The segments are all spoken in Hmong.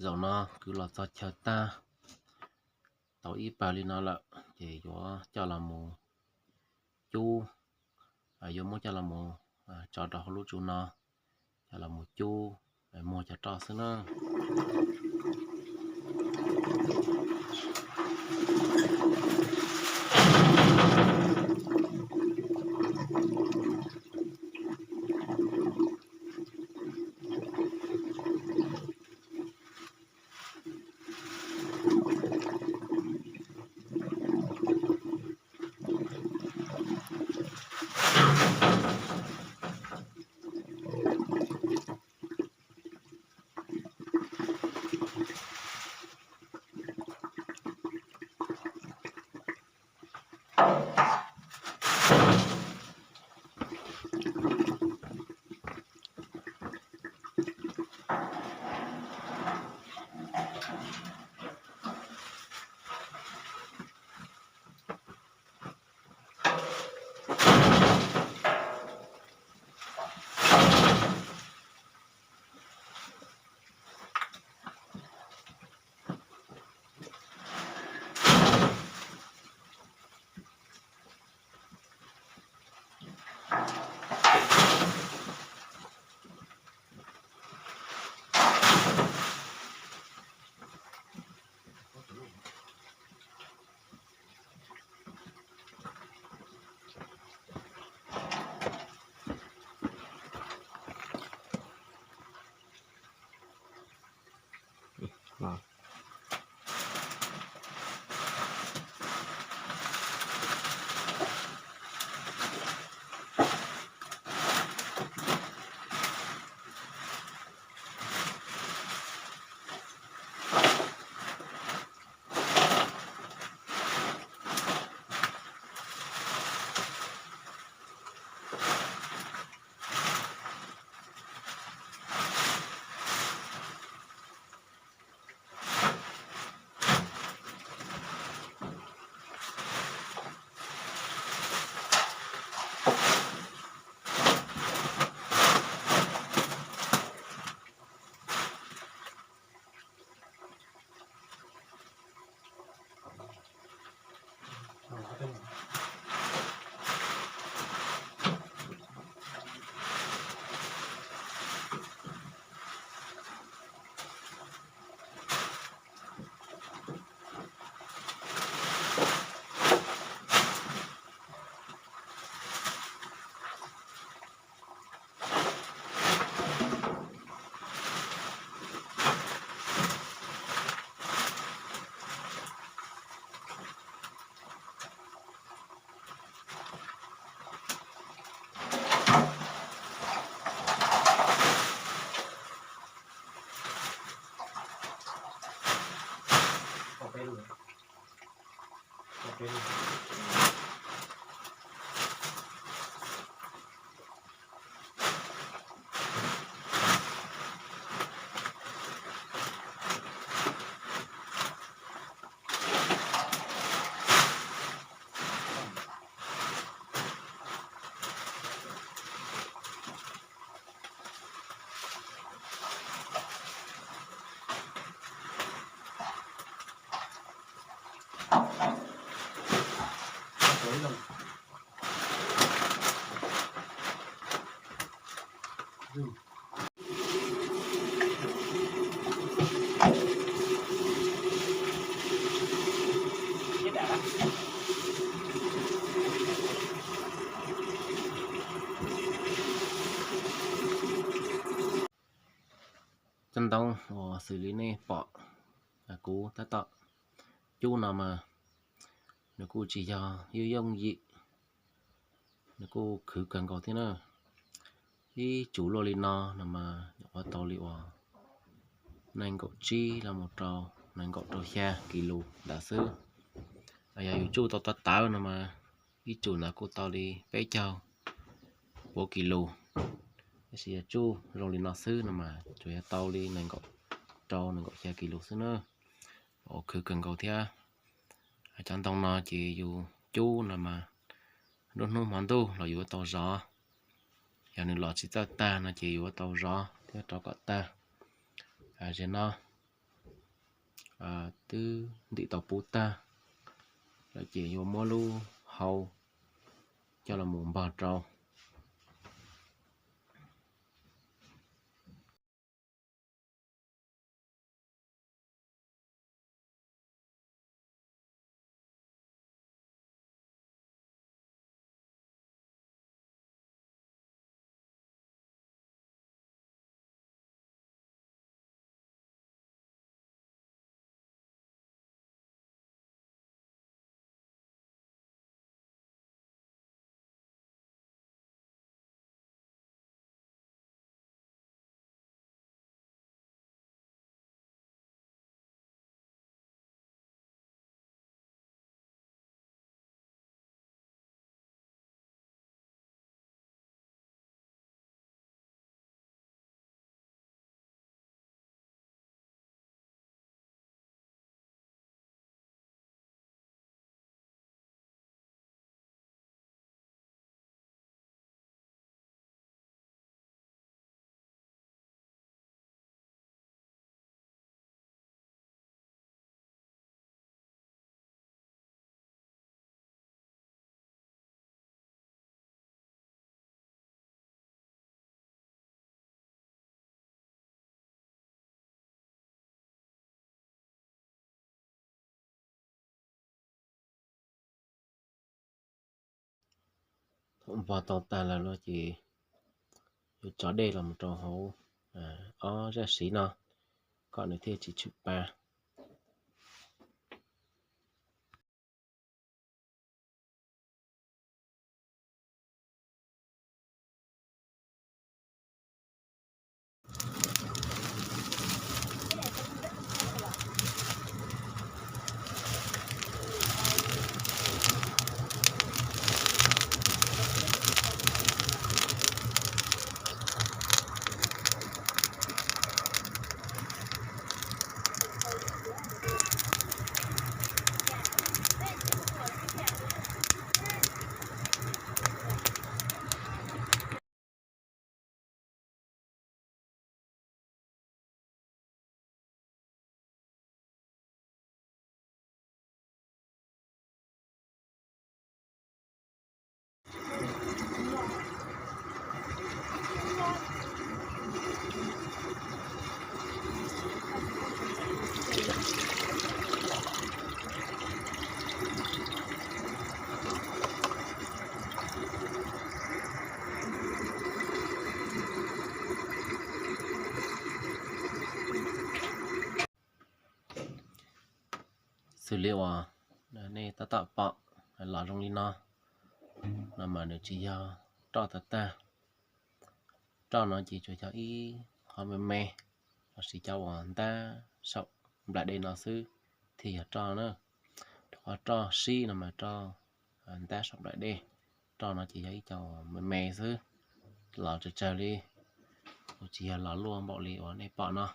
Zaum no kwv los txog chaw tag, tau ib pawg li no lawm ces yuav coj los mus cub, yuav muab coj los mus tso rau hauv lub tsu no, coj los mus cub muag cov roj xwb na. Cov ntoo uas xws li nej pom kuv tab tom cub no mas nws kuj tsis yog yooj yooj yim, nws kuj khwv kawg nkaus thiab na. Ib tsum luaj li no no mas nyuam qhuav tau li uas nees nkaum tsib los mus rau nees nkaum rau xya kis lus ntawd xwb. Yog yus tsuj tau tawv tawv no mas ib tsum ntawd kuj tau li peb caug puav kis lus. Tab sis yog tsuj zoo li no xwb no mas tsuas yog tau li nees nkaum rau nees nkaum xya kis lus xwb na. Ua khwv kawg nkaus thiab. Cov ntoo no ces yus cub no mas nruab hnub hmo ntuj los yuav tau zov. Yog nws los tsis txawj tag no ces yuav tau zov thiab rau kom tag. Zem no twb ntim tau pub tag lawm ces yuav muab lub hau coj los mus npog rau. Thaum npog tau tag lawm no ces yuav tso dej los rau hauv ob zaj siv no kom nws thiaj tsis tshwm pa. Xws li uas nej tab tom pom los zoo li no, no mas nws tsis yog roj tag tag. Roj no ces tsuas yog ib qho me me, los sis cov uas ntab saum nplaim dej no xwb thiaj yog roj na. Rau qhov roj sib no mas roj ntab saum nplaim dej, roj no ces yog ib co me me xwb, los tsawg tsawg li, tsis yog los luaj npaum li uas nej pom no.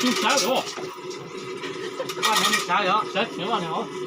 Sawv, sawv, sawv, sawv.